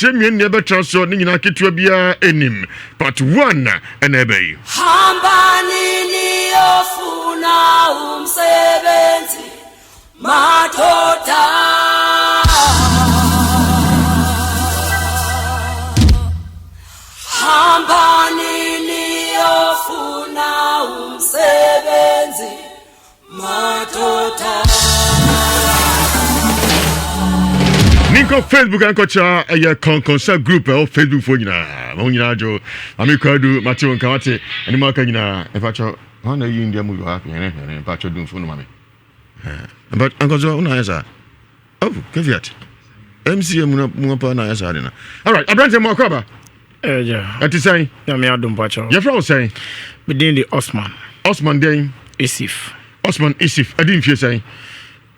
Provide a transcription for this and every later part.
Nkyerɛ mmienu na ɛbɛtra so ne nyinaa ketewa biara anim. Part 1 ɛna ɛbɛ yi. Hambani niyofuna umsebenzi madoda. Hambani niyofuna umsebenzi madoda. Ninkɔ Facebook ankɔkyerɛ ɛyɛ kɔnkɔnsa group ɛwɔ Facebook fo nyinaa ma wo nyinaa dwo Mame Kwadu mate wo nka wate ɛne mu aka nyinaa ɛfakyɛ hɔn na yi India movie wɔ ha hwɛne hwɛne mpakyɛ dumfo no ma me ankɔsɛ wo na ayɛ saa. Oh, caveat. MCA mu na mu pa na ayɛ saa de na. All right, abrante mu akɔ aba. Ɛgya. Ɛte sɛn? Nyame adom pakyɛw. Yɛfrɛ wo sɛn? Me din de Osman. Osman dɛn? Isif. Osman Isif. Ɛdi mfie sɛn?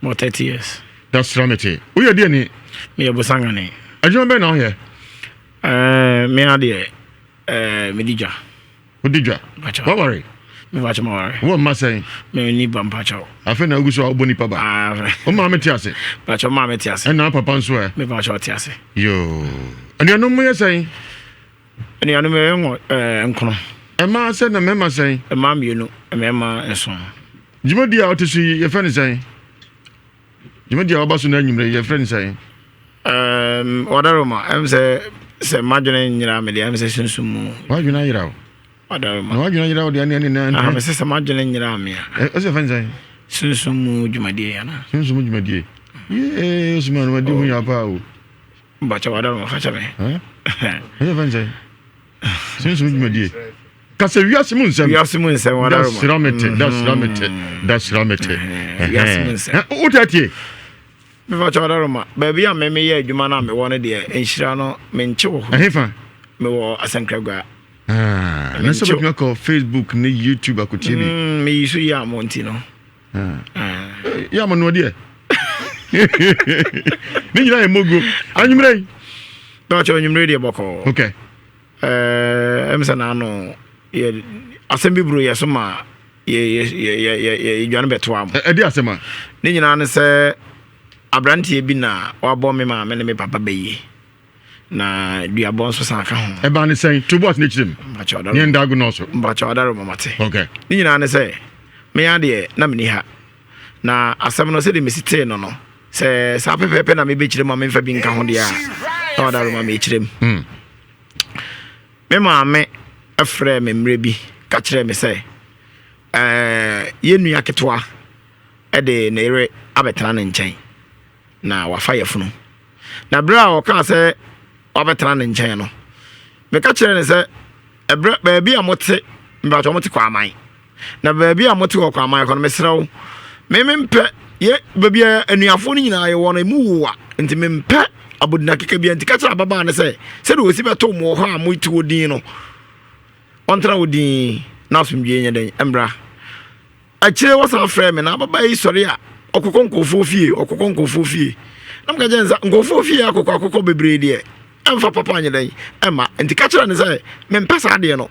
Mo 30 years. Dasra mete. Woyɛ deɛ ni? Meyɛ bosangane. Adwuma bɛn na woyɛ? Ɛɛ, me adeɛ, ɛɛ, medi dwa. Wodi dwa. Waware? Mepakyɛ maware. Wowɔ mma sɛn? Menni ba mpakyɛw. Afei na wogu so a wobɔ nipa ba. Ah, Wo maame te ase? Mpakyɛw maame te ase. Ɛna papa nso ɛ? Mepakyɛw ɔte ase. Yoo. Anuanom mo yɛ sɛn? Anuanom yɛ nwɔ ɛɛ nkono. Mmaa sɛn na mmarima sɛn? Mmaa mmienu, mmarima nson. Dwumadi a wote so yi yɛfrɛ no sɛn? Dwumadi a waba so no anwummerɛ yi yɛfrɛ no sɛn? Um, Wadaroma, ɛm sɛ sɛ madwene nyera me deɛ ɛm sɛ sunsum mu. Wadwene ayera wo. Wadaroma. Na wadwene ayera wo deɛ ne ne ne. Ah, mesɛ sɛ madwene nyera me a. Ɛsɛ fɛn sɛn? Sunsum mu dwumadie ana. Sunsum mu dwumadie. Yee, Osman, wadi ho ya paa o. Bakyɛ wadaroma fakyɛ me. Ɛsɛ fɛn sɛn? Sunsum dwumadie. Kasa wiase mu nsɛm. Wiase mu nsɛm wadaroma. Dasra mete, dasra mete, dasra mete. Wiase mu nsɛm. Wotɛ tie. Mefa kyɛ wadaroma. Baabi a me meyɛ adwuma no a mewɔ no deɛ nhyira no menkye wɔ hɔ. Ɛhefa? Mewɔ Asankragua. Ah, na sɛ bɛtumi akɔ Facebook ne YouTube akotie bi. Mm, meyi so yi a mo nti no. Ah. ah. Yɛ ama no deɛ. Ne nyinaa yɛ mogo. Anwummerɛ yi. Mefa kyɛ anwummerɛ deɛ bɔkɔɔ. Okay. Ɛɛ, ɛm sɛ n'ano yɛ asɛm bi boro yɛ so ma yɛdwane bɛtoa mo. Ɛde asɛm a. Ne nyinaa ne sɛ aberanteɛ bi na wabɔ me maame ne me papa bɛyie na duabɔ nso san ka ho. Ɛbaa ne sɛn? To bɔs ne kyerɛ mu. Ne ɛnda ago nɔɔso. Mpakyɛ ɔdaro mamate. Okay. Ne nyinaa ne sɛ me adeɛ na menni ha na asɛm no sɛdeɛ mesi tee no no sɛ saa pɛpɛɛpɛ na mebɛkyerɛ mu a memfa bi nka ho deɛ a na ɔdaro ma mekyerɛ mu. Hmm. Me maame frɛɛ me mmerɛ bi ka kyerɛɛ me sɛ ɛɛ yɛn nua ketewa de ne yere abɛtena ne nkyɛn na wafa yafunu. Na berɛ a ɔkaa sɛ wabɛtena ne nkyɛn no, meka kyerɛɛ no sɛ ɛberɛ baabi a mote mpakyɛ mote Kwaman Na baabi a mote wɔ Kwaman hɔ no, mesrɛ wo, me mempɛ yɛ baabi a anuafoɔ no nyinaa yɛwɔ no, emu wowa, nti mempɛ abodina keka bia. Nti ka kyerɛ ababaa no sɛ, sɛdeɛ ɔsi bɛto mo wɔ hɔ a mote hɔ din no, ɔntena hɔ din na asomdwoeɛ nyɛ dɛn mmra. Akyire wɔsan frɛ me na ababaa yi sɔre a ɔkokɔ nkurɔfoɔ fie, ɔkokɔ nkurɔfoɔ fie. Na meka kyerɛ no sɛ nkurɔfoɔ fie akokɔ akokɔ bebree deɛ ɛmfa papa nyɛ dɛn ɛmma. Nti ka kyerɛ no sɛ mempɛ saa adeɛ no.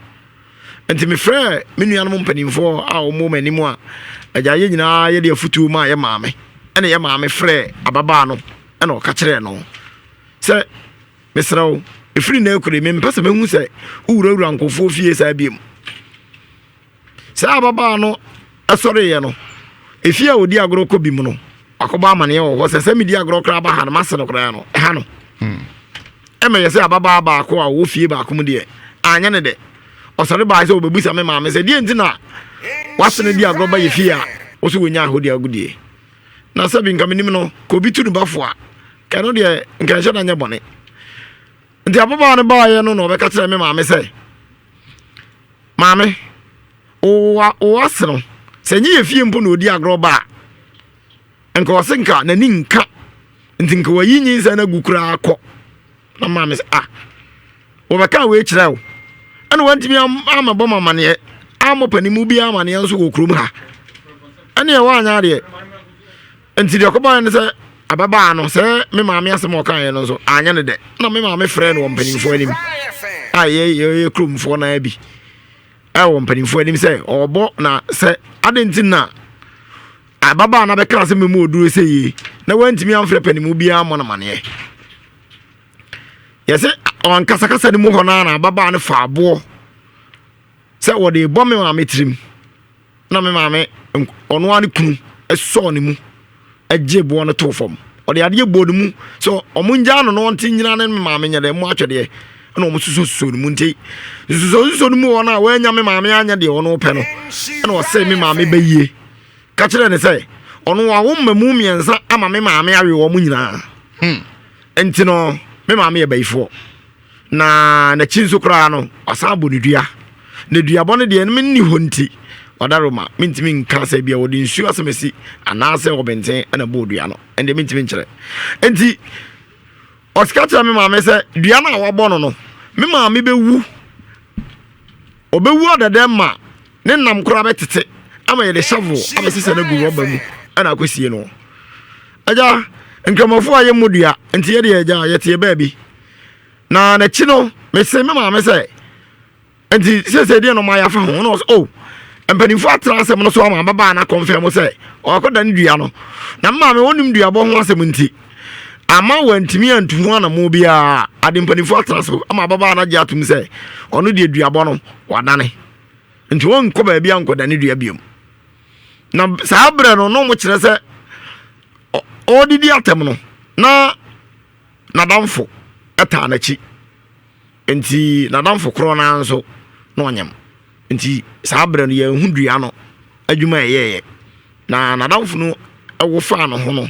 Nti mefrɛɛ me nuanom mpanimfoɔ a wɔwɔ m'anim a agya yɛ nyinaa yɛde afotuo maa yɛ maame ɛna yɛ maame frɛɛ ababaa no ɛna ɔka kyerɛɛ no sɛ mesrɛ wo ɛfiri nnɛ akure mempɛ sɛ mɛhu sɛ wowurawura nkurɔfoɔ fie saa biom Saa ababaa no sɔreeɛ no, efie a ɔdi agorɔ kɔ bi mu no, wakɔbɔ amaneɛ wɔ hɔ sɛ sɛ medi agorɔ koraa ba ha no, m'ase no koraa no, ɛha no. Hmm. Ɛma yɛ sɛ ababaa baako a ɔwɔ fie baako mu deɛ, anyɛ ne dɛ. Ɔsɔre baa sɛ ɔbɛbusa me maame sɛ, deɛ nti na wase no di agorɔ ba yɛ fie a, wo so wɔnya ahodi agodie. Na sɛ bi nka menim no, ka obi tu no bafo a, ka ɛno deɛ nka ɛnhyɛ da nyɛ bɔne. Nti ababaa no baeɛ no na ɔbɛka kyerɛ me maame sɛ, Maame, wo wo ase no, sɛ nye yɛ fie mpo na odi agorɔ ba a, nka ɔse nka n'ani nka, nti nka wayi nyinsɛn no agu koraa kɔ. Na maame sɛ, ah, wɔbɛka wei kyerɛ wo, ɛna wantumi amɛbɔ m amaneɛ, ammɔ panimu bi amaneɛ nso wɔ kurom ha. Ɛne ɛwɔ anyɛ adeɛ. Nti deɛ ɔkɔbaeɛ ne sɛ ababaa no sɛ me maame asɛm a ɔkaeɛ no nso anyɛ ne dɛ na me maame frɛɛ no wɔ mpanimfoɔ anim a yɛyɛ kuromfoɔ no ara bi ɛwɔ mpanimfoɔ anim sɛ ɔbɔ na sɛ ade nti na ababaa no abɛka sɛ memu oduro sɛ yie na wantumi amfrɛ panimu biara mmɔ no amaneɛ. Yɛsɛ ɔankasakasa no mu hɔ no ara na ababaa no fa aboɔ sɛ wɔde rebɔ me maame tirim. Na me maame, ɔno ara ne kunu sɔɔ ne mu gye boɔ no too fam. Ɔde adeɛ bɔɔ ne mu sɛ ɔmo ngyaa no na ɔnte nyina ne me maame nyɛ dɛ mo atwɛdeɛ ɛna ɔmo soso ne mu nti nsusususuo no mu hɔ no a wɔanya me maame anyɛ deɛ ɔno pɛ no ɛna ɔsɛ me maame bɛyie ka kyerɛ ne sɛ ɔno wawo mmamu mmiɛnsa ama me maame awe wɔn nyinaa hmm. nti no me maame yɛ bayifoɔ Na n'akyi nso koraa no, wasan abɔ ne dua. Na duabɔ no deɛ, menni hɔ nti, ɔdaroma, mentumi nka sɛ bia wɔde nsuo asɛmasi anaasɛ ɔbɛnten na bɔɔ dua no. Ɛndeɛ mentumi nkyerɛ. Nti, ɔsika kyerɛ me maame sɛ dua no a wabɔ no no, me maame bɛwu. Ɔbɛwu ɔdɛdɛ ma ne nam koraa bɛtete ama yɛde shovel abɛsesa no agu rɔba mu ɛna akɔsie no. Agya, Nkramofo a yɛmmɔ dua nti yɛdeɛ agya yɛteɛ baabi. Na n'akyi no, mese me maame sɛ, nti sɛsɛ deɛ no mayɛ afa ho na ɔsɛ oh mpanimfoɔ atena asɛm no so ama ababaa no akɔmfɛn mo sɛ ɔakɔda ne dua no. Na me maame wɔnim duabɔ ho asɛm nti ama wantumi antu ho anammɔn biara. Ade mpanimfoɔ atena so ama ababaa no agye atom sɛ ɔno deɛ duabɔ no wadane nti wɔnkɔ baabi ankɔda ne dua biom. Na saa berɛ no na wɔkyerɛ sɛ ɔredidi atɛm no na n'adamfo taa n'akyi nti n'adamfo korɔ no ara nso na ɔnyam nti saa berɛ no yɛnhu dua no adwuma a ɛyɛeɛ na n'adamfo no wo faa ne ho no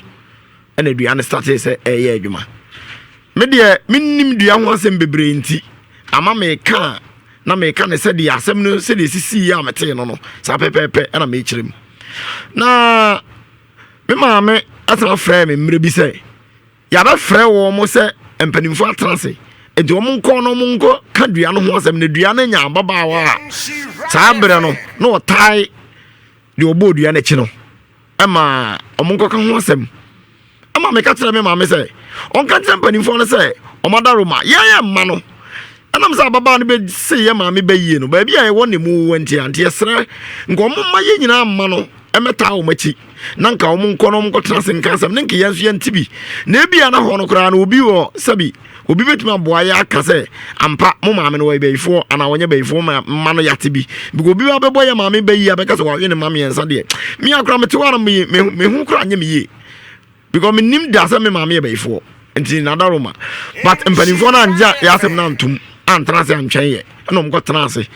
ɛna dua no startee sɛ ɛyɛ adwuma me deɛ mennim dua ho asɛm bebree nti ama meka a na meka ne sɛdeɛ asɛm no sɛdeɛ ɛsisiiɛ a metee no no saa pɛpɛɛpɛ ɛna mekyerɛ mu na me maame ɛsan frɛɛ me mmerɛ bi sɛ yɛabɛfrɛ wɔn sɛ mpanimfoɔ atena ase nti wɔn nkɔ na wɔn nkɔ ka dua no ho asɛm na dua no nya ababaawa a saa berɛ no na ɔtae deɛ ɔbɔɔ dua no akyi no ɛma wɔn nkɔka ho asɛm ɛma meka kyerɛ me maame sɛ ɔnka kyerɛ mpanimfoɔ no sɛ wɔn adaroma yɛn yɛ mma no ɛnam sɛ ababaa no bɛse yɛ maame bɛyie no baabi a ɛwɔ ne mu wɔ nti ante yɛsrɛ nka wɔn mma yɛn nyinaa mma no ɛmɛtaa wɔn akyi na nka wɔn nkɔ na wɔn nkɔtena ase nka asɛm ne nka yɛn nso yɛnte bi na ebi a na hɔ no koraa no obi wɔ sɛbi obi bɛtumi aboa yɛ aka sɛ ampa mo maame no wɔyɛ bayifoɔ anaa wɔnyɛ bayifoɔ ma mma no yate bi because obi ba bɛbɔ yɛ maame bayi abɛka sɛ wɔawe ne ma mmiɛnsa deɛ me akora mete hɔ ara me me ho koraa nyɛ me yie because menim da sɛ me maame yɛ bayifoɔ nti nadaroma but mpanimfoɔ no angye yɛ asɛm no antom antena ase antwɛn yɛ ɛna wɔn kɔtena ase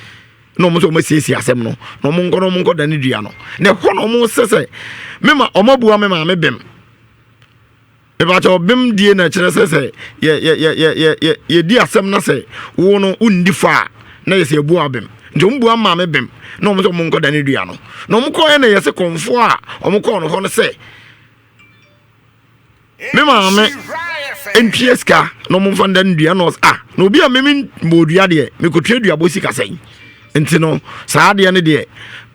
na wɔn nso wɔn asiesie asɛm no na wɔn nkɔ na wɔn nkɔ da ne dua no na ɛhɔ na wɔn sɛ sɛ mema wɔn abua me maame bɛm Mepakyɛw, bem die na ɛkyerɛ sɛ sɛ yɛ yɛ yɛ yɛ yɛ yɛ yɛdi asɛm na sɛ wo no wondi fa a na yɛ sɛ yɛbu abem. Nti wɔn bua maame bem na wɔn sɛ wɔn nkɔ da ne dua no. Na wɔn kɔɛ na yɛsɛ kɔnfoɔ a wɔn kɔɔ no hɔ no sɛ me maame ntua sika na wɔn mfa nda ne dua na ɔsɛ ah na obi a mimi mbɔ dua deɛ mekɔtua dua bɔ sika sɛn nti no saa adeɛ no deɛ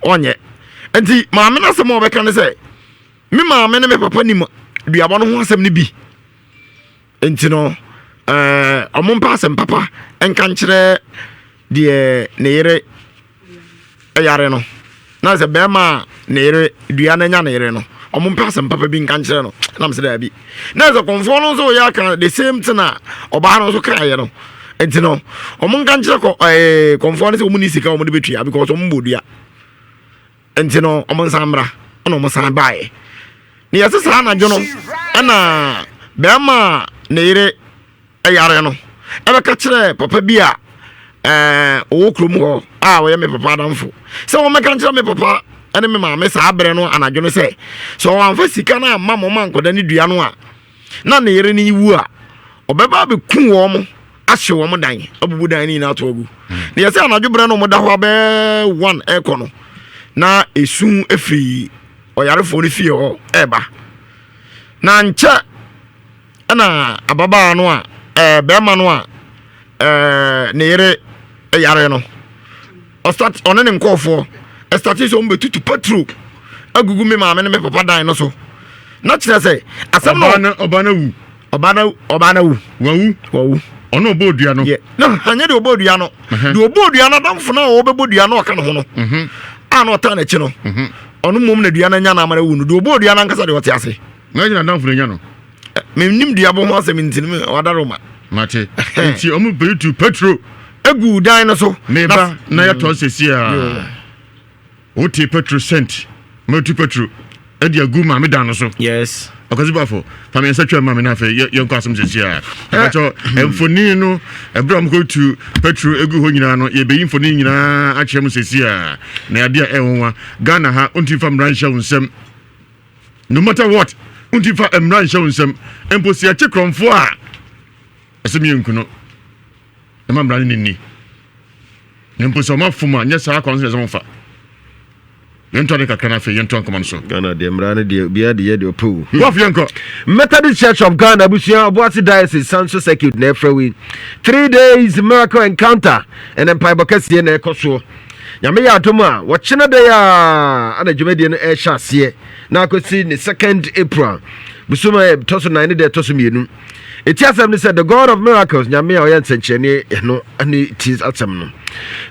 ɔnyɛ nti maame no asɛm a ɔbɛka ne sɛ Me maame ne me papa nim duabɔ no ho asɛm no bi. Nti no, ɛɛ ɔmo mpa asɛm papa nka nkyerɛ deɛ ne yere yare no. Na sɛ bɛrima a ne yere dua no anya ne yere no, ɔmo mpa asɛm papa bi nka nkyerɛ no. Na mesɛ daabi. Na sɛ kɔnfoɔ no nso yɛ aka the same thing a ɔbaa no nso kaeɛ no. Nti no, ɔmo nka nkyerɛ kɔ ɛɛ kɔnfoɔ no sɛ ɔmo ni sika ɔmo de bɛtua because ɔmo bɔ dua. Nti no wɔn nsan mmra ɛna wɔn san baeɛ na yɛse saa anadwo no ɛna bɛrima a ne yere yare no ɛbɛka kyerɛ papa bi a ɛɛ ɔwɔ kurom hɔ a ɔyɛ me papa adamfo sɛ wɔmɛka nkyerɛ me papa ɛne me maame saa berɛ no anadwo no sɛ sɛ wɔamfa sika no amma mo ma nkɔda ne dua no a na ne yere no wu a, ɔbɛba abɛku wɔn ahye wɔn dan abubu dan no nyinaa ato agu na yɛsɛ anadwo berɛ no wɔda hɔ abɛɛ one ɛrekɔ no na esu efiri ɔyarefoɔ no fie hɔ ɛreba na nkyɛ ɛna ababaa no a ɛɛ bɛrima no a ɛɛ ne yere yare no ɔstat ɔne ne nkurɔfoɔ ɛstate sɛ wɔbɛtutu patro agugu me maame ne me papa dan no so na kyerɛ sɛ asɛm no ɔba no wu ɔba no ɔba no wu wawu wawu ɔno ɔbɔ odua no yɛ na anyɛ deɛ ɔbɔ odua no deɛ ɔbɔ odua no adamfo no a ɔbɛbɔ dua no ɔka ne ho no mhm. a na ɔtaa n'akyi no mhm. ɔno mmom na dua no anya no amana wu no deɛ ɔbɔ odua no ankasa deɛ ɔte ase na gyina adamfo no nya no menim duabɔ ho asɛm nti no ɔadaroma. Mate. Nti ɔmo bɛyi petro egu dan no so. Meba na yɛtɔ sɛsi a wote petro cent mɛtu petro ɛde agu maame dan no so. Yes. Ɔkɔsi bafo fa mi nsa twɛ maame no afei yɛnkɔ asɛm sɛsi a ɛbɛkyɛ mfoni no ɛberɛ a ɔmokɔtu petro egu hɔ nyinaa no, yɛbɛyi mfoni nyinaa akyerɛ mu sɛsi a na adeɛ a ɛnwanwa. Ghana ha, wontumi fa mmara nhyɛ wo nsɛm. No matter what, wontumi fa mmara nhyɛ wo nsɛm mpo. Si akye korɔmfoɔ a ɛsɛ meyɛnku no, ɛma mmara no ne nni na mpo sɛ ɔma fom a, nyɛ saa kwan so na ɛsɛ momfa. Yɛntoa ne kakra no, afei yɛntoa nkɔmmɔ no so. Ghana deɛ, mmara no deɛ, obiara de yɛ deɛ ɔpɛ o. Wɔf, yɛnkɔ. Methodist Church of Ghana abusua, Ɔboase Diocese, Sanso Circuit na ɛfrɛ wei 3 days miracle encounter ɛnɛ. Mpaebɔ kɛseɛ na ɛkɔ soɔ. Nyame yɛ adom a, wɔkyena da a ana dwumadie no ɛhyɛ aseɛ na akɔsi ne 2nd April, bosom a ɛtɔ so nan ne deɛ ɛtɔ so mmienu. Ɛti asɛm ne sɛ The God of Miracles, Nyame a ɔyɛ nsɛnkyerɛnne. Ɛno ne ti asɛm no.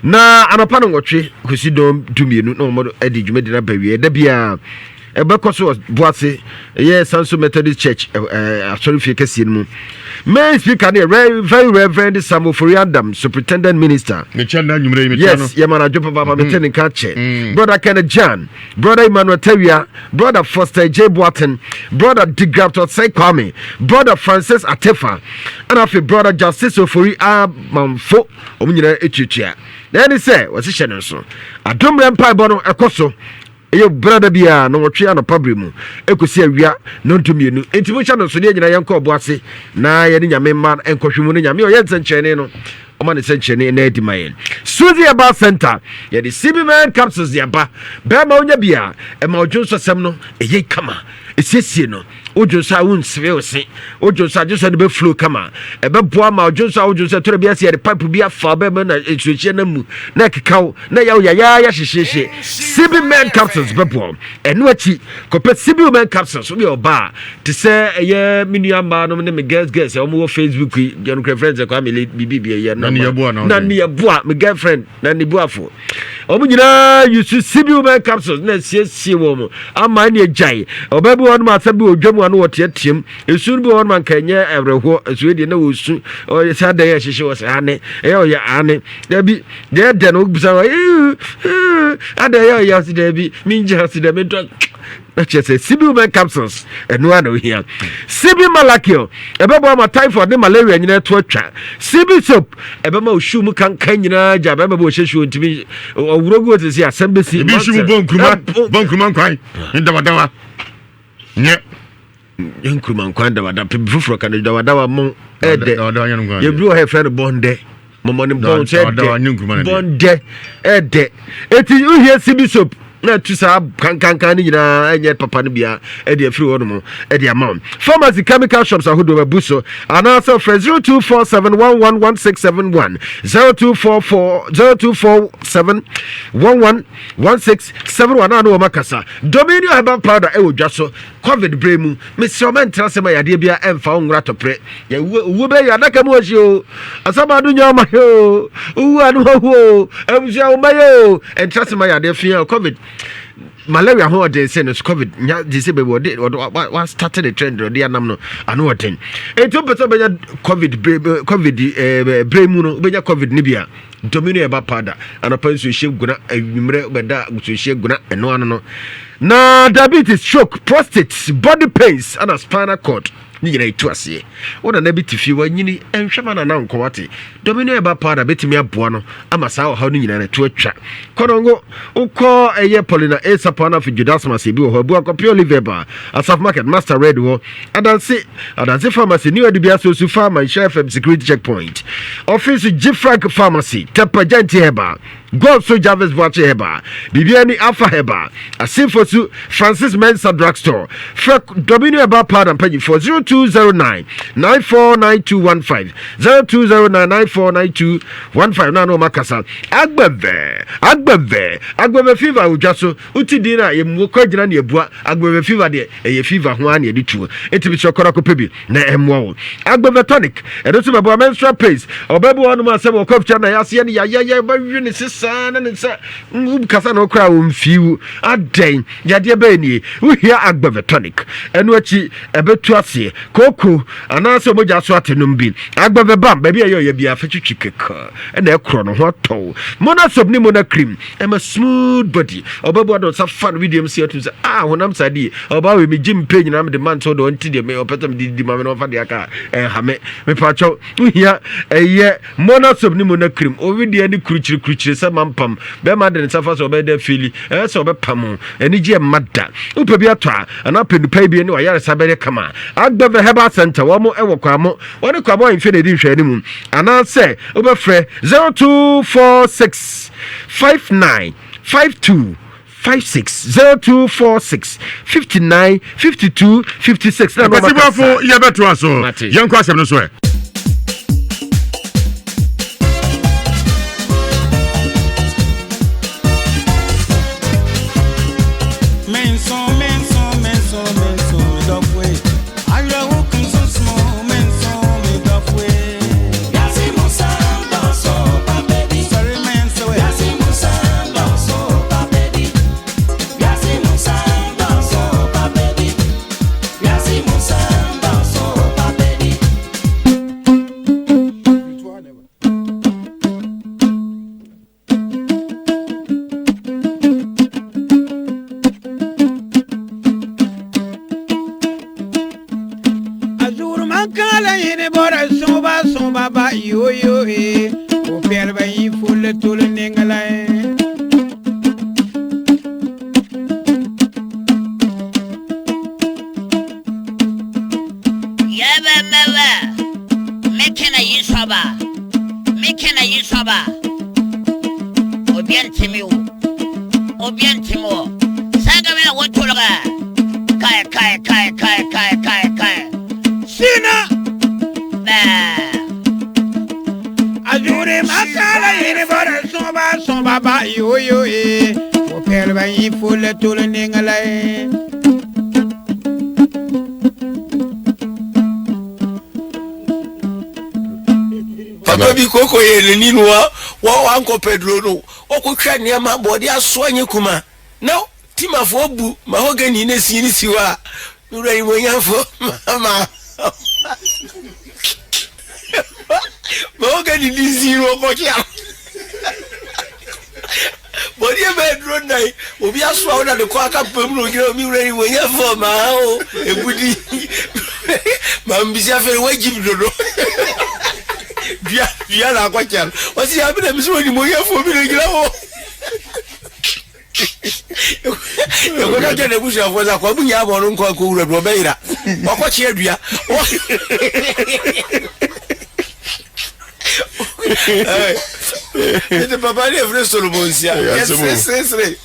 Na anɔpa no 8 kɔsi dɔn 12 na wɔn de dwumadi no aba wie. Da biara ɛbɛkɔ so wɔ Boase, ɛyɛ Sanso Methodist Church asɔrefie kɛseɛ no mu. Main speaker ne yɛ Very Reverend Samuel Foriadam, superintendent minister. Mekyɛ nna nwummerɛ yi mekyɛ no. Yes, yɛma no adwo papaapa. Mete ne nka kyɛ. Brother Kenneth Jan, Brother Emmanuel Tawia, Brother Foster J Boaten, Brother Digraft Osei Kwame, Brother Francis Atefa, ɛna afei Brother Justice Ofori Amanfo. Wɔn nyinaa etuatua na ɛne sɛ wɔhyehyɛ no nso. Adommerɛ mpaebɔ no ɛkɔ so, ɛyɛ brada biara na wɔtwe anɔpa bere mu ɛkɔsi awia 12. Enti monhyɛ no nso ne nyinaa yɛnkɔ ɔbo ase na yɛne Nyame mma nkɔhwe mu no. Nyame ɔyɛ nsɛnkyerɛnne no, ɔma ne nsɛnkyerɛnne na adi ma yɛn. Suzy Herbal Center, yɛde CB Man capsules de aba. Bɛrima, wonya bi a, ɛma ɔdwo nsɔsɛm no ɛyɛ kama, ɛsiesie no. Wodwo nso a, wonsere wo se. Wodwo nso a, dwo nso no bɛflow kama. Ɛbɛboa ma ɔdwo nso a, wodwo nso ɛtɔrɔ bi ase, yɛde pipe bi afa bɛma na nsuohyɛ no mu na ɛkeka wo na ɛyɛ wo yayaaya hyehyehye. CB Men capsules bɛboa. Ɛno akyi, kɔpɛ CB Men capsules. Woyɛ ɔbaa te sɛ ɛyɛ me nua mmaa nom ne me girls girls a wɔwɔ Facebook yi, yɛn friends kwame le bibi bi ɛyɛ na ne yɛboa na ne yɛboa me girlfriend na ne buafo, wɔn nyinaa yusu CB Women capsules na asiesie wɔn ama ne agyae. Ɔbaa bi wɔ hɔnom, asɛm bi wɔ dwam a no wɔteateam esu no bi wɔ hɔnom anka ɛnyɛ awerɛhoɔ nso deɛ na wɔsu. Ɔyɛ saa dan a ɛhyehyɛ wɔ sɛ ane ɛyɛ ɔyɛ ane dabi deɛ ɛdɛ no wobisa wɔ ada ɛyɛ ɔyɛ ase dabi mengye ase dɛ mentɔ na kyerɛ sɛ CB Women capsules ɛno a na ohia. CB Malakil ɛbɛboa ma typhoid ne malaria nyinaa to atwa. CB soap ɛbɛma osu mu kankan nyinaa gya. Bɛrima bi wɔhyɛ suo ntumi ɔwuro gu ɔte sɛ asɛm bɛsi. Ebi nso mu bɔ nkuruma, bɔ nkuruma nkwan ne dawadawa nyɛ. Nkuruma nkwan, dawadawa pe foforɔ ka no, dawadawa mo ɛdɛ. Dawadawa nyɛ no nkwan. Yɛbi wɔ ha yɛfrɛ no bɔndɛ mɔmɔne bɔn sɛ Dawadawa ɛdɛ. nyɛ nkuruma no deɛ. Bɔndɛ ɛdɛ. Eti wohia CB soap na atu saa kankankan no nyinaa, ɛnyɛ papa no bia ɛde afiri hɔ nom ɛde ama wo. Pharmacy, chemical shops ahodoɔ abu so, anaasɛ frɛ 0247111671, 0244 0247111671 a ne wɔma kasa. Dominion Herbal Powder ɛwɔ dwa so. Covid berɛ mu, mesrɛ wo, mɛntena sɛ ma yadeɛ bia ɛmfa wo nwora tɔprɛ. Owuo bɛyɛ adaka mu ɔhye o, asɛm ado nya ɔma yɛ o, wowu a ne wawu o, abusua wo mɛyɛ o. Ɛntra sɛ ma yadeɛ fia COVID, malaria ho ɔden sɛ no so. COVID nya de sɛ baabi ɔde ɔde wa start the trend ɔde anam no ano ɔden. Enti wopɛ sɛ wobɛnya COVID bere, COVID bere mu no, wobɛnya COVID no bi a, Domino Herbal Powder, anɔpa nsuo hyɛ guna, anwummerɛ bɛda nsuo hyɛ guna. Ɛno ano no na diabetes, stroke, prostate, body pains ana spinal cord ne nyinaa ɛtu aseɛ. Wo nana bi te fie wanyini, ɛnhwɛ ma nana nkɔ wate. Domino Herbal Powder bɛtumi aboa no ama saa ɔhaw no nyinaa no ɛto atwa. Kɔnɔngo, wokɔ ɛyɛ Paulina Asapa no, afei Jodasmas ebi wɔ hɔ, abu akɔpɛ Olive ba Asaf Market, Master Red wɔ Adanse, Adanse Pharmacy, New Adubia Sosu Pharma, Nhyɛ FM security checkpoint office, Gfrank Pharmacy, Tepa Gyanti Herbal, God so Jarvis Boakye Herbal, Biribiani Alpha Herbal, Asinfo su Francis Mensa Drugstore. Frɛ Dominion Herbal Powder mpanyinfoɔ 0209 949215, 0209 949215 na ano ɔma kasa. Agbɛvɛ, agbɛvɛ, agbɛvɛ fever odwa so. Wote din a yɛmu kɔ agyina ne abua. Agbɛvɛ fever deɛ, ɛyɛ fever ho ara ne yɛde tuo. Enti mesrɛ, kɔra kɔpɛ bi na ɛmmoa wo. Agbɛvɛ tonic, ɛno nso bɛboa menstrual pains. Ɔbaa bi wɔ hɔnom a sɛ wɔkɔ afikyire na yɛaseɛ no yayayɛ, bɛwe ne sesa. saa na ne nsa wokasa na wokora wɔmfii wo adɛn yadeɛ bɛyɛ nie wohia agbɛvɛ tonic ɛno akyi ɛbɛtu aseɛ kooko anaasɛ mogya so ate nom bi agbɛvɛ bam baabi a ɛyɛ ɔyɛ biara fa twitwi kɛkɛ ɛna ɛkorɔ no ho atɔw mona soap ne mona cream ɛma smooth body ɔbɛboa de ɔsa fa no video mu si atum sɛ ah honam saa die ɔbaa wei megye mpɛ nyinaa mede ma nso de ɔnti deɛ me ɔpɛ sɛ mede di ma me na ɔfa deɛ aka ɛnha me mepaakyɛw wohia ɛyɛ mona soap ne mona cream owi deɛ ne kurukyire kurukyire sɛ mampam bɛrima de ne nsa fa sɛ ɔbɛyɛ dɛ fili ɛyɛ sɛ ɔbɛpam anigye ɛmma da wopɛ bi atɔ a anaa pɛ nupa bi ne wayaresa bɛyɛ kama agbɛvɛ herbal center wɔn ɛwɔ kwamo wɔne kwamo ahemfie na ɛdi nhwɛani mu anaasɛ wobɛfrɛ 0246 59 52 56 0246 59 52 56 na Kwasi Boafo yɛbɛtoa so. Yɛnkɔ asɛm no so ɛ. Papa bi koko yɛ n'ani no wa wankɔ pɛduro no ɔkɔtwa nneɛma bɔde asoa nye kuma na timafoɔ bu mahogany ne si ne si hɔ a wura nimonyamfoɔ ma mahogany ne si no ɔkɔkyea bɔdeɛ bɛɛ duro nnan obi asoa wo na de kɔ aka pam na ogyina omi wura nimonyamfoɔ ma o ebudi ma mbisi afei wagyim dodo dua dua na akɔkyɛ no ɔsi yɛ abena mi sɛ onimonyamfoɔ bi na ogyina hɔ ɛkɔka kyɛ n'abusuafoɔ sɛ akwamu nyɛ abɔ no nkɔ akɔwura bi ɔbɛyera wakɔkye adua ɛte papa ne ɛfrɛ Solomon sia yɛseresere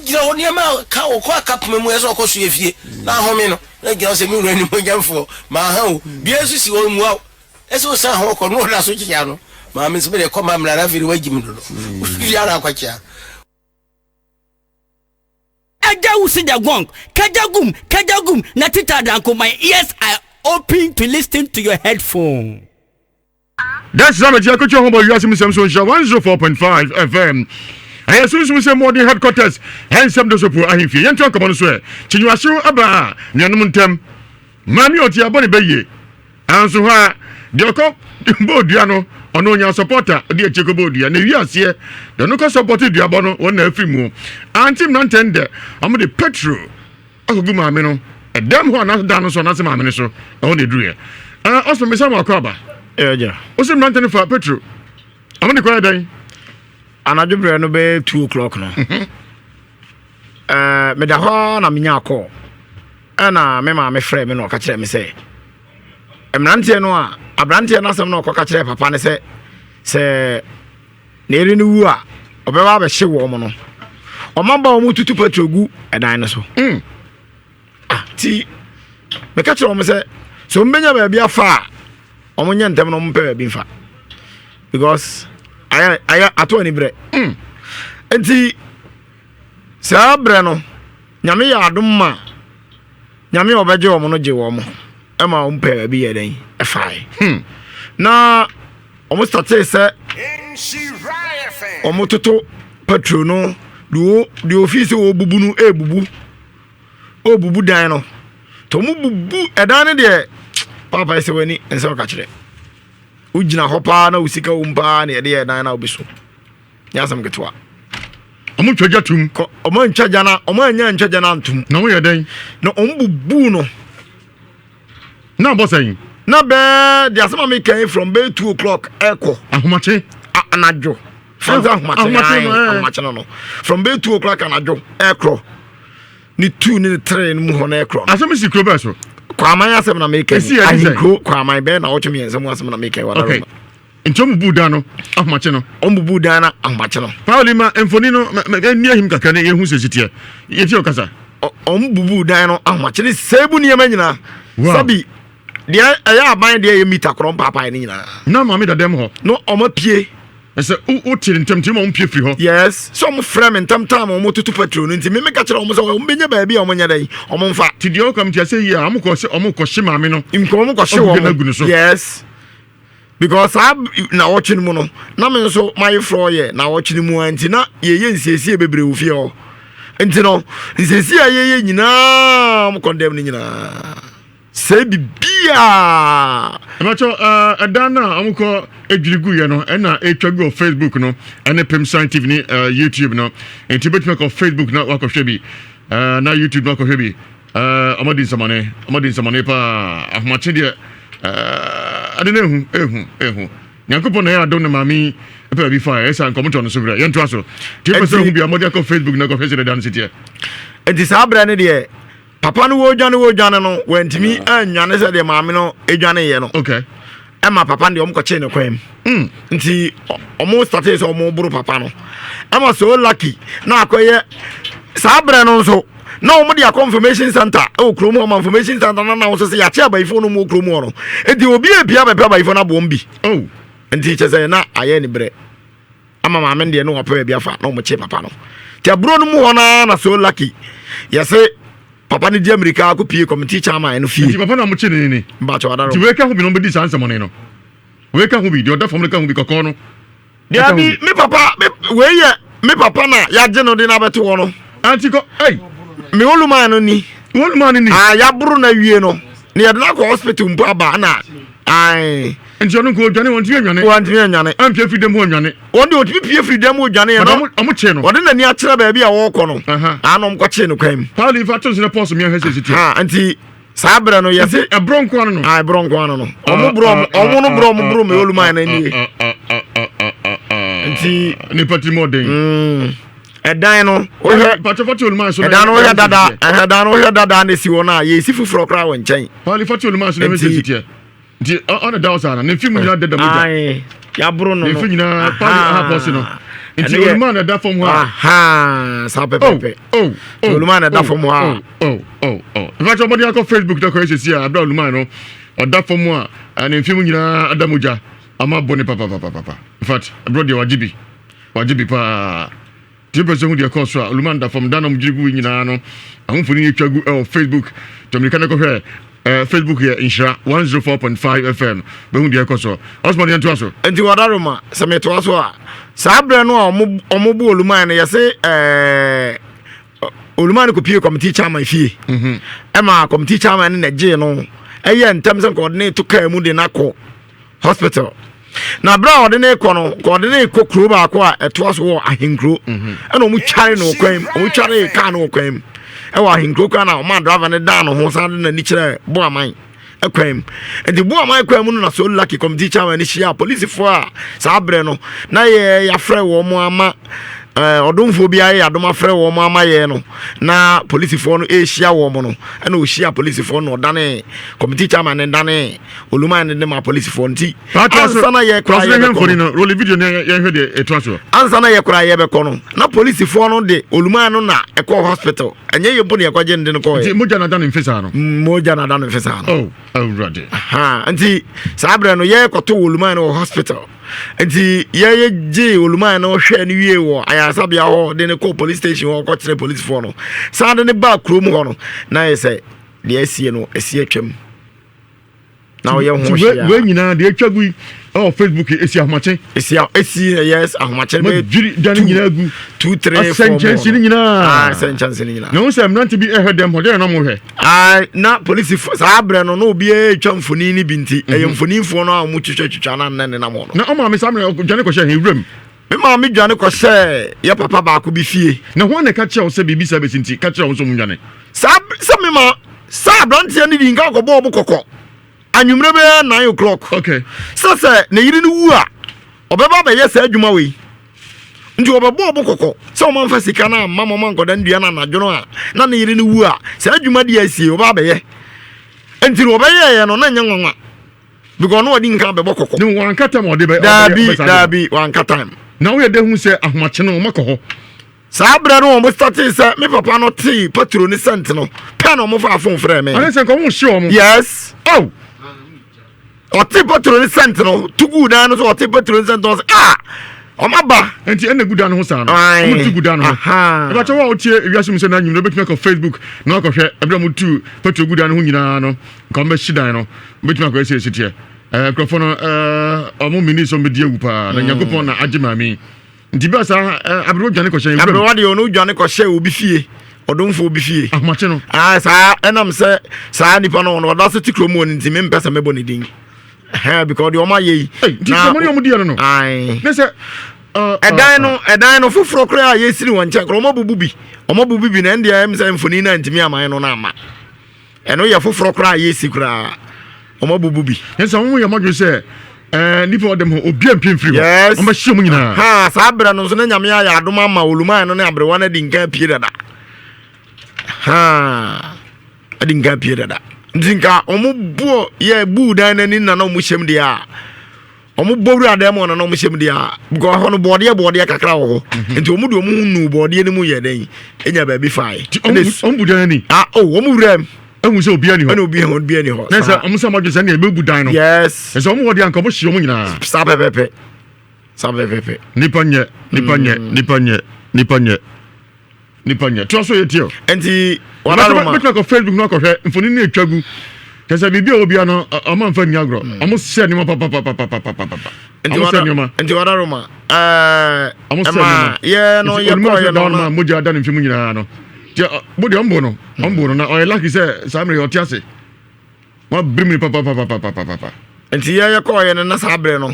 gyina hɔ nneɛma ka wɔkɔ aka poma mu ɛsɛ ɔkɔ so yɛ fie na ahome no na gyina hɔ sɛ me wura nimonyamfoɔ maaha o dua nso si hɔ mmua wo ɛsɛ wosan ho kɔ no ɔda so kyea no maame nso mede kɔ ma mmara na afei de wagyim dodo dua na akɔkyea. Agya wusi the gong, kajagum, kajagum, na tita danko, my ears are open to listen to your headphone. That's Zama Jia Kucho Hobo Wiase mu nsɛm so nhyira 104.5 FM. Ɛyɛ sunsum sɛ mmɔden headquarters ɛnsɛm do so po ahemfie. Yɛnto nkɔmmɔ no so ɛ. Kyinyuahyew aba a nuanom ntam. Maame ɔte abɔ ne bɛyie. Anso hɔ a deɛ ɔkɔ bɔɔ dua no ɔno ɔnya supporter ɔde akyire kɔ bɔɔ dua na ewi aseɛ deɛ ɔno kɔ support duabɔ no wɔn na afiri mu. Ante mmerantɛ ndɛ wɔn de petrol akɔgu maame no ɛdɛm hɔ anaasɛ dan no so anaasɛ maame no so ɛhɔ na ɛduruiɛ. Ɛɛ ɔsɛ mesa mu akɔ aba. Ɛgya. Ɔsɛ mmerantɛ no fa petrol wɔn de kɔ yɛ dɛn? Anadwo berɛ no bɛyɛ 2 o'clock no. Ɛɛ meda hɔ ara na menya kɔɔ. Ɛna me maame frɛ me na ɔka kyerɛ me sɛ mmeranteɛ no a aberanteɛ no asɛm na ɔkɔka kyerɛ papa no sɛ sɛ ne yere no wu a ɔbɛba abɛhye wɔn no ɔma ba wɔn tutu petrol gu ɛdan no so mm. ah ti meka kyerɛ wɔn sɛ sɛ wɔn bɛnya baabi afa a wɔn nyɛ ntɛm na wɔn pɛ baabi nfa because ayɛ ayɛ ato ani brɛ mm. nti saa brɛ no nyame yɛ adom ma nyame a ɔbɛgye wɔn no gye wɔn ɛma wɔn pɛ baabi yɛ dɛn ɛfae hmm. na wɔn startee sɛ Wɔtoto petrol no deɛ deɛ ofii sɛ wɔbubu no ɛrebubu ɔrebubu dan no nti wɔn bubu ɛdan no deɛ paapa sɛ w'ani nsɛ ɔka kyerɛ wogyina hɔ paa na wo sika wom paa na yɛde yɛ ɛdan no a wobɛsu nyɛ asɛm ketewa. Wɔn twa gya tum. Kɔ wɔn antwa gya na wɔn anya antwa gya na antum. Na wɔn yɛ dɛn? Na wɔn bubu no. Na abɔ sɛn? Na bɛɛ de asɛm a meka yi from bɛyɛ 2 o'clock ɛkɔ. Ahomakye. Anadwo. From sɛ ahomakye ahomakye no no from bɛyɛ 2 o'clock anadwo ɛkorɔ ne 2 ne 3 no mu hɔ no ɛkorɔ. Asɛm si kuro bɛɛ so. Kwaman asɛm na meka yi. Ahenkuro Kwaman bɛyɛ na ɔtwe mmiɛnsa mu asɛm na meka yi wɔ Okay. Nti ɔmo buu dan no ahomakye no. Ɔmo buu dan no ahomakye no. Pauli ma mfoni no ɛni ahim kakra ne yɛhu sɛ siteɛ. Yɛtie ɔkasa. Ɔmo bubuu dan no ahomakye ne sɛ bu nneɛma nyinaa. Sɛbi deɛ ɛyɛ aban deɛ ɛyɛ mita korɔ mpaapae ne nyinaa. Na maame da dɛm hɔ. No ɔmo apue. Ɛsɛ wote ntɛm nti ma ɔmo pue firi hɔ. Yes, sɛ ɔmo frɛ me ntɛm time ɔmo tutu petrol no nti me meka kyerɛ ɔmo sɛ ɔmo bɛnya baabi a ɔmo nyɛ dɛn ɔmo nfa. Ti deɛ ɔka mi ti ase yie a ɔmo kɔ sɛ ɔmo kɔ hye maame no. Nkɔ ɔmo kɔ hye wɔn. Yes. Because saa nawɔtwe no mu no na me nso m'ayeforɔ yɛ nawɔtwe no mu a nti na yɛyɛ nsiesie bebree wɔ fie hɔ nti no nsiesie a yɛyɛ nyinaa mo kɔndɛm no nyinaa sɛ bibiaa. Ɛbɛkyɛ ɛdan no a wɔkɔ adwiri guiɛ no ɛna ɛtwa gu wɔ Facebook no ɛne Pemsan TV ne YouTube no nti wobɛtumi akɔ Facebook na wakɔhwɛ bi na YouTube no akɔhwɛ bi. Eh, ɔmo di nsɛmɔne, ɔmo di nsɛmɔne paa. Ahomakye deɛ, eh, ade no ehu, ehu, ehu. Nyankopɔn na ɛyɛ adom na maame yi ɛpɛ baabi fa ɛ, ɛsa nkɔmotɔ no so werɛ. Yɛntoa so. Nti wopɛ sɛ ohu bi a, mmɔden akɔ Facebook na kɔhwɛ sɛdeɛ da no si teɛ. Nti saa berɛ no deɛ, papa no wɔredwane wɔredwane no, wantumi annwane sɛdeɛ maame no dwaneeɛ no. Okay. Ɛma papa no deɛ wɔkɔkyee no kwan mu. Nti wɔn startee sɛ wɔn boro papa no. Ɛma so lucky na akɔyɛ saa berɛ no nso na wɔn de akɔ information center ɛwɔ kurom hɔ ma information center na na wɔn nso sɛ yɛakye abayifo no mu wɔ kurom hɔ no. Nti obi apia bɛpɛ abayifo no aboɔm bi. Oh. Nti kyɛ sɛ na ayɛ ne berɛ. Ama maame no deɛ na wɔapɛ baabi afa na wɔn kye papa no. Nti aburo no mu hɔ naa na so lucky yɛse papa no di amirika akɔ pie committee chairman no fie. Nti papa na wɔn kye ne ni. Mbakyɛ wadaro. Nti wei ka ho bi na wɔn bɛdi saa nsɛmɔne no. Wei ka ho bi deɛ ɔda fam no ka ho bi kɔkɔɔ no. Dabi me papa me wei yɛ me papa na yagye no de no abɛto hɔ no. Anti kɔ ei. Me oluman no ni. Oluman no ni. Ah yaboro na wie no. Na yɛde no akɔ hospital mpo aba na ae. Nti ɔno nko odwane wɔntumi anwane. Wɔntumi anwane. Ampie firi dɛm hɔ anwane. Wɔn de otumi pie firi dɛm hɔ dwane yɛ no. Ɔmo kyee no. Wɔde n'ani akyerɛ baabi a wɔrekɔ no. Ano ɔmo kɔ kyee no kwan mu. Pauli fa to nso na pɔs mi ahwɛ sɛ esi tie. Nti saa berɛ no yɛse ɛborɔ nko ano no. Ah ɛborɔ nko ano no. Ɔmo borɔ ɔmo ɔmo no borɔ ɔmo borɔ mi oluman no nie. Nti nipa ti mu ɔden. Ɛdan no wohwɛ ɛdan no wohwɛ dada ɛdan no wohwɛ dada na esi hɔ no a yɛsi foforɔ koraa wɔ nkyɛn. Pauli fa to oluman so na ɛhwɛ sɛ esi tie. Nti ɔna da ɔsaa na ne mfe mu nyinaa deda mogya. Ae, yaboro no no. Ne mfe nyinaa paali aha pɔsi no. Nti oluma na ɛda fam hɔ a. Aha, saa pɛpɛpɛ. Oh, oh, oluma na ɛda fam hɔ a. Oh, oh, oh. Nfa kyɛ ɔmɔden akɔ Facebook na kɔyɛ sisi a abira oluma no ɔda fam a ne mfe mu nyinaa ada mogya ama bɔ ne papapapapa. In fact, ɛbrɔ deɛ wagye bi. Wagye bi paa. Nti wopɛ sɛ hu deɛ ɛkɔɔ so a, Oluman da fam da na wɔgyina gu nyinaa no, ɛho mfoni atwa gu ɛwɔ Facebook. Tɔ mmirika no kɔhwɛ eh, Facebook yɛ Nhyira 104.5 FM. Bɛhu deɛ ɛkɔ so. Osman yɛntoa so. Nti Wadaroma, sɛ metoa so a, saa berɛ no a wɔn bo Oluman no yɛse ɛɛ Oluman no kɔpie committee chairman fie. Mhm. Ɛma committee chairman no na gyee no ɛyɛ ntɛm sɛ nka ɔde ne to kaa mu de no akɔ hospital na berɛ a ɔde ne kɔ no nka ɔde ne kɔ kuro baako a ɛtoa so wɔ ahenkuro mhm. ɛna ɔmo tware no kwan mu ɔmo tware kaa no wɔ kwan mu ɛwɔ ahenkuro kwan na ɔmo driver no dan no ho san de n'ani kyerɛ boaman kwan mu nti boaman kwan mu no na so lucky committee chairman no hyia polisifoɔ a saa berɛ no na yɛ yɛafrɛ wɔn ama ɛɛ ɔdomfoɔ bi ayɛ adom afrɛ wɔn ama yɛ no na polisifoɔ no ɛrehyia wɔn no ɛna ɔhyia polisifoɔ no ɔdane committee chairman no dane Oluman no de ma polisifoɔ nti ansa na yɛ kora yɛbɛkɔ no roll video no yɛhwɛ deɛ ɛtoa soɔ ansa na yɛ kora yɛbɛkɔ no na polisifoɔ no de Oluman no na ɛkɔ hospital ɛnyɛ yɛ mpo na yɛkɔgye no de no kɔɛ nti mogya na da ne mfe saa no mogya na da ne mfe saa no oh awurade nti saa berɛ no yɛkɔto Oluman no wɔ hospital nti yɛyɛ gye Oluman no hwɛ no wie wɔ ayaresabea hɔ de no kɔ police station hɔ kɔkyerɛ polisifoɔ no saa de ne baa kurom hɔ no na yɛ sɛ deɛ asie no asie atwam na ɔyɛ ho hwee a. Wei nyinaa deɛ atwa gu yi Ɛwɔ Facebook esi ahomakye. Esi esi yes ahomakye bɛ. Dwiri dan nyinaa gu. 2 3 4 Asɛ nkyɛnse no nyinaa. Ah asɛ nkyɛnse no nyinaa. Na wo sɛ mmerante bi ɛhwɛ dɛm hɔ deɛ na mo hwɛ. Ah na polisi saa berɛ no na obiara retwa mfoni no bi nti ɛyɛ mhm. mfonifoɔ no a wɔn twitwa twitwa na nnɛ nenam hɔ no. Na ɔmaame saa mmerɛ dwane kɔhyɛ hɛn wuram. Me maame dwane kɔhyɛɛ yɛ papa baako bi fie. Na hwan na ɛka kyerɛɛ wo sɛ biribi saa bɛsi nti ka kyerɛ wɔn sɛ wɔnnwane? Saa sɛ me ma saa aberanteɛ no di nka kɔbɔɔ mo kɔkɔ anwummerɛ bɛyɛ nine o'clock. Okay. Sɛ sɛ ne yere no wu a ɔbɛba abɛyɛ saa adwuma wei nti ɔbɛbɔɔ mo kɔkɔ sɛ wɔn amfa sika no amma mo ankɔda nnua no anadwo no a na ne yere no wu a saa adwuma deɛ asie ɔbɛ abɛyɛ nti no ɔbɛyɛɛyɛ no na nyɛ nwanwa. Because ɔno ɔdi nkan bɛbɔ kɔkɔ. Ne wanka time ɔde bɛ. Daabi daabi wanka time. Na woyɛ dɛ hu sɛ ahomakye no wɔn akɔ hɔ. Saa berɛ no wɔn startee sɛ me papa no tee patro ne sɛnt no pɛ na wɔn fa phone frɛ me. Ane sɛ nka wɔn hye wɔn. Yes. Oh. Ɔte patro ne sɛnt no tugu dan no so ɔte patro ne sɛnt no sɛ ah wɔn aba. Nti ɛna gu dan no ho saa no. Wɔn tu gu dan no ho. Ɛbɛkyɛ wɔn a wɔtie wiase mu sɛ na nyim no bɛtumi akɔ Facebook na wakɔhwɛ ɛberɛ a wɔn tu patro gu dan no ho nyinaa no. Nka wɔn bɛhye dan no wobɛtumi akɔyɛ sɛ ɛsi teɛ eh, nkurɔfoɔ no eh, ɔmo mini sɛ ɔmbɛdi awu paa na mm. Nyankopɔn na agye maame yi nti bɛɛ saa eh, aberewa dwane kɔhyɛ nwuram aberewa deɛ ɔno dwane kɔhyɛ obi fie ɔdomfo obi fie ahomakye no ah, saa ɛnam sɛ saa nipa no ɔno ɔda so te kurom wɔ no nti mempɛ sɛ mɛbɔ ne din because deɛ ɔma yɛ yi nti sɛ ɔmo deɛ no no ne sɛ ɛdan no ɛdan no foforɔ koraa a yɛsiri wɔn nkyɛn koraa ɔmo abubu bi ɔmo abubu bi na ɛndeɛ ɛm sɛ mfoni no antumi aman no no ama Ɛno yɛ foforɔ koraa a yɛsi koraa. Wɔn abubu bi. Ɛsɛ wɔn yɛ mɔdwe sɛ ɛɛ nipa ɔdɛm hɔ obi mpie mfiri hɔ. Yes. Wɔn bɛhyɛ wɔn nyinaa. Ha saa berɛ no nso na nyame ayɛ adom ama oluman no ne aberewa no adi nka apue dada. Ha adi nka apue dada. Nti nka wɔn buo yɛ buu dan n'ani na na wɔn hyɛm deɛ a. Wɔn bɔ wura dan mu ɔno na wɔn hyɛ mu deɛ a because hɔ no bɔɔdeɛ bɔɔdeɛ kakra wɔ hɔ mhm. nti wɔn de wɔn ho nu bɔɔdeɛ no mu yɛ dɛn enya baabi fa yi. Ti wɔn bu dan ni. Ah o oh, wɔn wura mu. Ehu sɛ obiara ni hɔ. Ɛna obiara obiara ni hɔ. Na sɛ wɔn sɛ wɔn adwene sɛ ɛna ebe bu dan no. Yes. Ɛsɛ wɔn wɔ deɛ anka wɔn hyɛ wɔn nyinaa. Saa pɛpɛpɛ saa pɛpɛpɛ. Nipa nyɛ nipa nyɛ mm. nipa nyɛ nipa nyɛ. Nipa nyɛ toa so yɛ tie o. Nti wadaroma. Bɛtumi akɔ Facebook no akɔhwɛ mfoni no atwa gu. Kyɛ sɛ biribi a wɔ bia no ɔma nfa nni agorɔ. Mm. Ɔmo sɛ nneɛma papapapapapapa. Ɔmo sɛ nneɛma. Nti wadaroma. Ɛɛ ɔmo sɛ nneɛma. Yɛ no yɛ kɔ yɛ no na. Mogya da ne mfe mu nyinaa no. Kyɛ mo deɛ ɔmbo no ɔmbo no na ɔyɛ lucky sɛ saa mmerɛ yɛ ɔte ase. Wabirim ni papapapapapapa. Nti yɛ yɛ kɔɔ yɛ no na saa berɛ no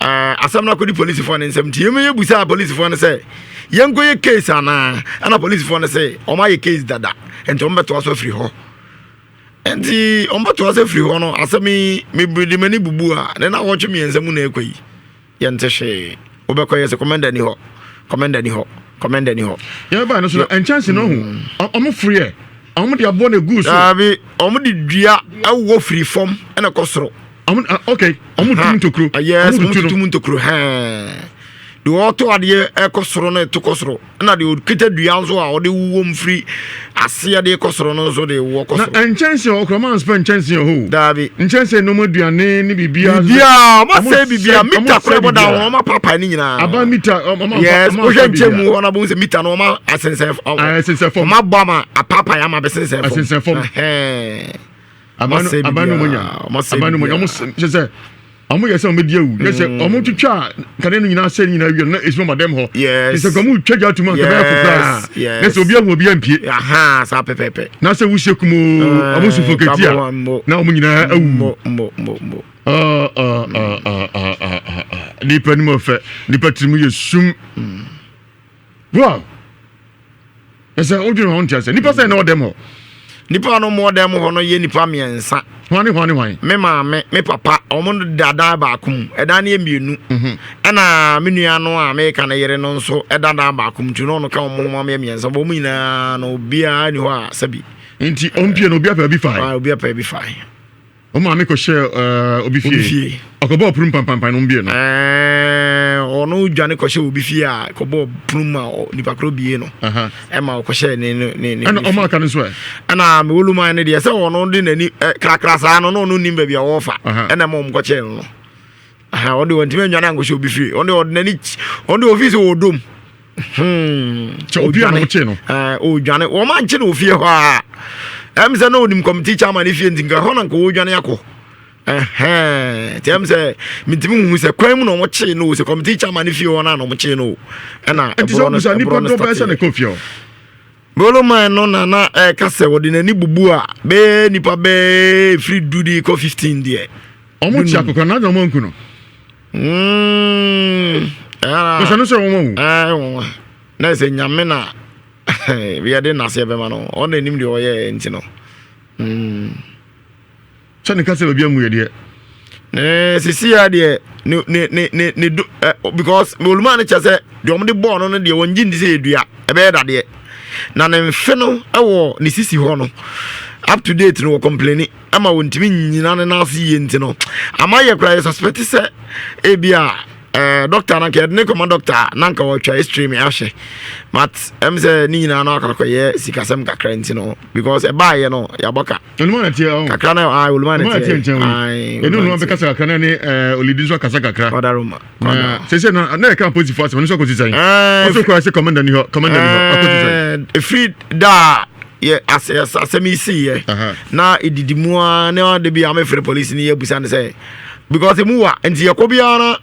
eh, asɛm no akɔdi polisifoɔ no nsɛm nti yɛmɛ yɛbusaa polisifoɔ no sɛ yɛnkɔ yɛ case anaa ɛna polisifoɔ no sɛ wɔn ayɛ case dada nti wɔn bɛtoa so afiri hɔ nti wɔn bɛtoa so afiri hɔ no asɛm yi mebiri m'ani bubu a ne na wɔtwe mmiɛnsa mu na ɛkɔ yi Yɛnte hwee. Wobɛkɔ yɛ sɛ kɔmɛnda ni hɔ, kɔmɛnda ni hɔ, kɔmɛnda ni hɔ. Yɛn baa no so no nkyɛnse no ho ɔmo firi yɛ ɔmo de aboɔ na egu so. Daabi ɔmo de dua ɛwɔ firi fam ɛna kɔ soro. Ɔmo ok ɔmo tutu ntokuro. Yes ɔmo tutu mu ntokuro hɛn. Deɛ ɔto adeɛ ɛkɔ soro no ɛto kɔ soro ɛna deɛ ɔkita dua nso a ɔde wowɔ mu firi aseɛ de kɔ soro no nso de wowɔ kɔ soro. Na nkyɛnse a ɔkura maa nsopɛ nkyɛnse wɔ hɔ o. Daabi. Nkyɛnse nneɛma aduane ne biribiara. Biribiara ɔmo asɛe biribiara mita kora ɛbɔ dan ho ɔmo apaapae ne nyinaa. Aba mita ɔmo afa Yes wohwɛ nkyɛn mu hɔ na bohu sɛ mita no ɔmo asensɛn asensɛn fam. Ɔmo abɔ ama apaapae ama abɛsensɛn fam. Asensɛn fam. Ɔmo asɛe biribiara. Aban no mo nya. Aban no mo nya ɔmo kyɛ sɛ. Ɔmo yɛ sɛ ɔmo bɛdi awu. Yɛ sɛ mm. ɔmo twitwa kanea no nyinaa sɛ nyinaa wie no na esi ɔmo dɛm hɔ. Yes. Sɛ ɔmo twa gya tum a nkɛbɛyɛ fo koraa. Na sɛ obi ahu obi ampie. Aha saa pɛpɛpɛ. Na sɛ wusie kumoo eh, ɔmo suffocate a na ɔmo nyinaa awu. Mbo mbo mbo mbo. Ah, ah, ah, ah, ah, ah, ah. Nipa ni mu ɔfɛ nipa tiri mu yɛ sum. Mm. Wow. Ɛsɛ wodwene ho nte asɛ. Nipa sɛ na ɔdɛm hɔ. Nipa no mo ɔdɛm hɔ no yɛ nipa mmiɛnsa. Hwan ne hwan ne hwan? Me maame, me papa, wɔn da dan baako mu. Ɛdan no yɛ mmienu. Mhm. Ɛna me nua no a meka ne yere no nso ɛda dan baako mu. Nti no ɔno ka wɔn ho ma yɛ mmiɛnsa. Wɔn nyinaa no obiara ni hɔ a sɛbi. Nti ɔmpie no obi apɛ bi fae. Obi apɛ bi fae. Wo maame kɔhyɛɛ eh, obi fie. Obi fie. Ɔkɔbɔɔ pono mu pampampan no mbie no. Ɛɛ ɔno dwane kɔhyɛ obi fie a kɔbɔɔ pono mu a nipa korɔ bie no. Ɛma ɔkɔhyɛ ne ne ne ne. Ɛna ɔmo aka no nso ɛ. Ɛna mewoluman no deɛ sɛ ɔno de n'ani krakra saa no na ɔno nim baabi a ɔrefa. Ɛna ɛma ɔmo kɔkyɛɛ no no. Ɔde ɔntumi anwane ankɔhyɛ obi fie. Ɔno de ɔde n'ani ɔno de ofi sɛ ɔdom. Hmm. Kyɛ obi a na ɔkye no. Ɔdwane wɔn ankye no ofie hɔ a ɛm sɛ na onim kɔmiti chairman ne fie nti nka hɔ na nka ɔdwane akɔ. Ɛhɛn, nti ɛm sɛ mentumi nhu sɛ kwan mu na ɔmo kyee no o, sɛ committee chairman ne fie hɔ no a na ɔmo kyee no o. Ɛna Nti sɛ ɛborɔ no ɔbusa nipa ɛborɔ no dɔm bɛyɛ sɛ ne starteɛ. kɔ fie hɔ. Boloman no na na ɛka sɛ wɔde n'ani bubu a bɛyɛ nipa bɛyɛ firi du de kɔ 15 deɛ. Ɔmo kye akokora na ɔmo anku no. Kɔsɛ no sɛ ɔmo awu. Ɛɛ wɔn na sɛ nyame na yɛde n'aseɛ bɛma no ɔno anim deɛ ɔyɛ nti no. Sɛ ne kasa baabi amu yɛ deɛ. Ne sisi ya deɛ ne ne ne ne ne do ɛ because oluma no kyɛ sɛ deɛ wɔn de bɔɔl no no deɛ wɔn gye ndi sɛ edua ɛbɛyɛ dadeɛ na ne mfe no ɛwɔ ne sisi hɔ no up to date no wɔ complaini ɛma wɔntumi nyina ne nan ase yie nti no ama yɛ kora yɛ suspect sɛ ebi a ɛɛ doctor na nka yɛde ne kɔma doctor na nka wɔtwa history mi ahwɛ but ɛm sɛ ne nyinaa no akɔkɔyɛ sikasɛm kakra nti no because ɛbaayɛ no yɛabɔ ka. Oluma na tiɛ ɔn. Kakra na ayi oluma na tiɛ. Oluma na tiɛ nkyɛn o. Ɛnu oluma bɛ kasa kakra na ne ɛɛ olidi nso akasa kakra. Ɔdaroma. Na sese na na yɛ kan polisifoɔ asɛm ɛno nso akɔsi sɛn. Ɔsɛ kura sɛ kɔmanda ni hɔ kɔmanda ni hɔ akɔsi sɛn. Efiri da yɛ asɛ asɛm yi si yɛ na edidi mu ara na de bi amefere polisi ni yɛ busa ne sɛ because emu wa nti yɛ kɔ biara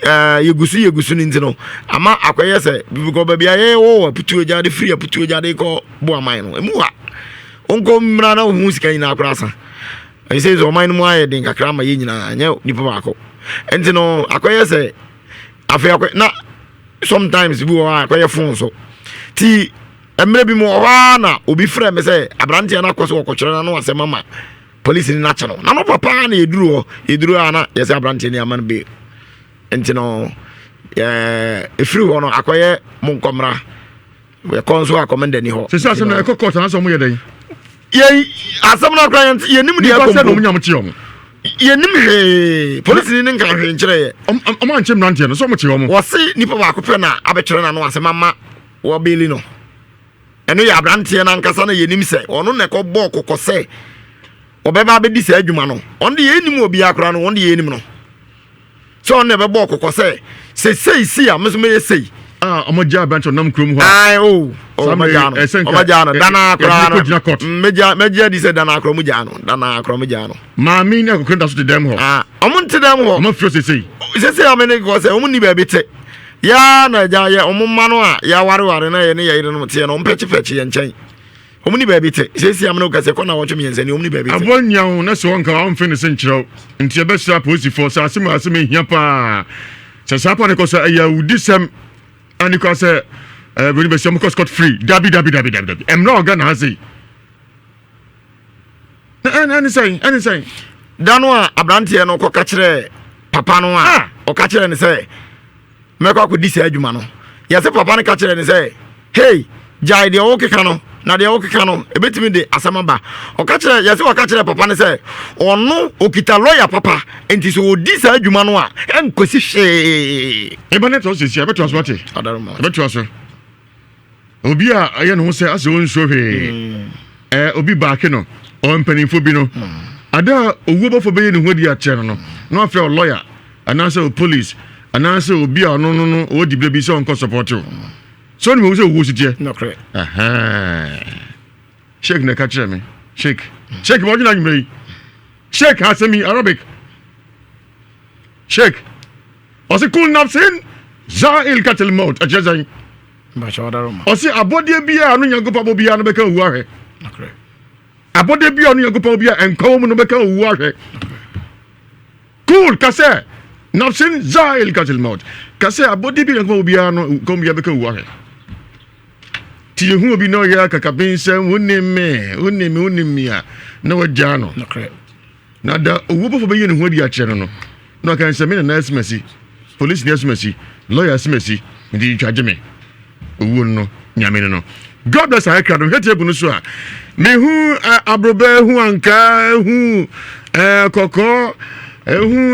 ɛɛ yɛgu so yɛgu so ne nti no ama akɔyɛ sɛ because baabi a yɛwɔ wɔ aputuo gya de firi aputuo gya de kɔ bo aman no emu wa. Wonkɔ mmra na wohu sika nyinaa koraa sa. Ɛsɛ sɛ ɔman no mu ayɛ den kakra ama yɛn nyinaa, nyɛ nipa baako. Nti no akɔyɛ sɛ afei akɔ na sometimes bi wɔ hɔ a akɔyɛ phone so. Ti mmerɛ bi mu wɔ hɔ ara na obi frɛ me sɛ aberanteɛ no akɔ so wɔkɔtwerɛ no ano asɛm ama polisi no akye no. Na no papa na yɛduru hɔ, yɛduru a na yɛsɛ aberanteɛ no ama no bail. Nti no ɛfiri hɔ no akɔyɛ mo nkɔmmra. Yɛkɔ nso a kɔmanda ni hɔ. Sisi asɛm na ɛkɔ court anaasɛ ɔmo yɛ dɛn? Yɛn asɛm no akora yɛn yɛnim deɛ ɛkɔ mpo. Nipa sɛ na ɔmo nya ɔmo kye ɔmo. Yɛnim hwee polisi ni ne nka hwee nkyerɛ yɛ. Ɔmo ankye mmeranteɛ no sɛ ɔmo kye ɔmo. Wɔse nipa baako pɛ na abɛkyerɛ n'ano asɛm ama wɔbeli no. Ɛno yɛ aberanteɛ no ankasa na yɛnim sɛ ɔno na ɛkɔ bɔɔ kɔkɔ sɛ ɔbɛba abɛdi saa adwuma no. Ɔno deɛ yɛnim obiara koraa no ɔno deɛ yɛnim no. sɛ ɔno na ɛbɛbɔ ɔkɔkɔ sɛ sɛ sei si a me nso mɛyɛ sei. a wɔn gya aberante ɔnam kurom hɔ. Ayi o ɔmo gya no ɔmo gya no dana koraa no mɛgya mɛgya di sɛ dana koraa ɔmo gya no dana koraa ɔmo gya no. Maame ne akɔkora da so te dɛm hɔ. Aa ɔmo nte dɛm hɔ. Ɔmo afiri sesei. Sesei ɔmo ne kɔ sɛ ɔmo ni baabi te yaa na gya yɛ ɔmo mma no a yɛawareware na yɛ ne yɛ yerenom teɛ no ɔmo pɛkyepɛkye yɛn nkyɛn. Wɔn ni baabi te. Seesei amene wo kɛse kɔ na wɔtwe mmiɛnsa ni wɔn ni baabi te. Aboa nnya wo na sɛ ɔnka wo a ɔmfe ne se nkyerɛ wo. Nti yɛbɛsrɛ apolisifoɔ sɛ asem a asem ehia paa sɛ saa paa no kɔ so ɛyɛ awudisɛm ɛne kora sɛ ɛɛ broni bɛsi ɔmo kɔ scot free dabi dabi dabi dabi dabi ɛmmerɛ wɔ Ghana ha sei ɛne ɛne sɛn ɛne sɛn. Da no a aberanteɛ no kɔka kyerɛɛ papa no a ah! ɔka kyerɛɛ no sɛ mɛkɔ akɔdi saa adwuma no. Yɛse papa no ka kyerɛɛ no sɛ, Hei, gyae deɛ wokeka no, na deɛ wokeka no, ɛbɛtumi de asɛm aba. Ɔka kyerɛ, yɛse ɔka kyerɛɛ papa no sɛ, ɔno ɔkita lɔya papa, enti sɛ ɔdi saa adwuma no a, ɛnkɔsi hwee. Ɛba no ɛtoa so sɛsi a, ɛbɛtoa so ate. Ɛbɛtoa so. Obi a ɛyɛ ne ho sɛ asɛ ɔnsuo hwee. Mm. Ɛɛ obi baake no, ɔwɔ mpanimfoɔ bi no. Mm. Ada a owuo bɔfo bɛyɛ ne ho adi akyerɛ no no, na wafrɛ ɔlɔya anaasɛ o police anaasɛ obi a ɔno no no ɔwɔ diberɛ bi sɛ ɔnkɔ support o. Sɛ ɔnim owu sɛ owuo si teɛ. Sheik na ɛka kyerɛ me. Sheik. Sheik ma ɔdwena anwummerɛ yi. Sheik asɛm yi Arabic. Sheik. Ɔse kul nafsin za'il katil maut ɛkyerɛ sɛn? Ɔse abɔdeɛ biara no Nyankopɔn abɔ biara no bɛka owu ahwɛ. Abɔdeɛ biara no Nyankopɔn biara nkwa wɔ mu no bɛka owu ahwɛ. Kul ka sɛ nafsin za'il katil maut ka sɛ abɔdeɛ biara Nyankopɔn abɔ biara no nkwa mu biara bɛka owu ahwɛ. Ti yehu obi na ɔyɛ akakabensɛm wonim me wonim me wonim me a na wagyaa no. Na da owuo bɔfoɔ bɛyi ne ho adi akyerɛ no no, na ɔka sɛ, Me nana asimasi, polisini asimasi, lɔya asimasi, nti twa gye me. Owuo no no, nyame no no. God bless ayɛ krado. Hwɛ table no so a, mehu eh, aborɔbɛ, ehu ankaa, ehu eh, kɔkɔɔ, ehu.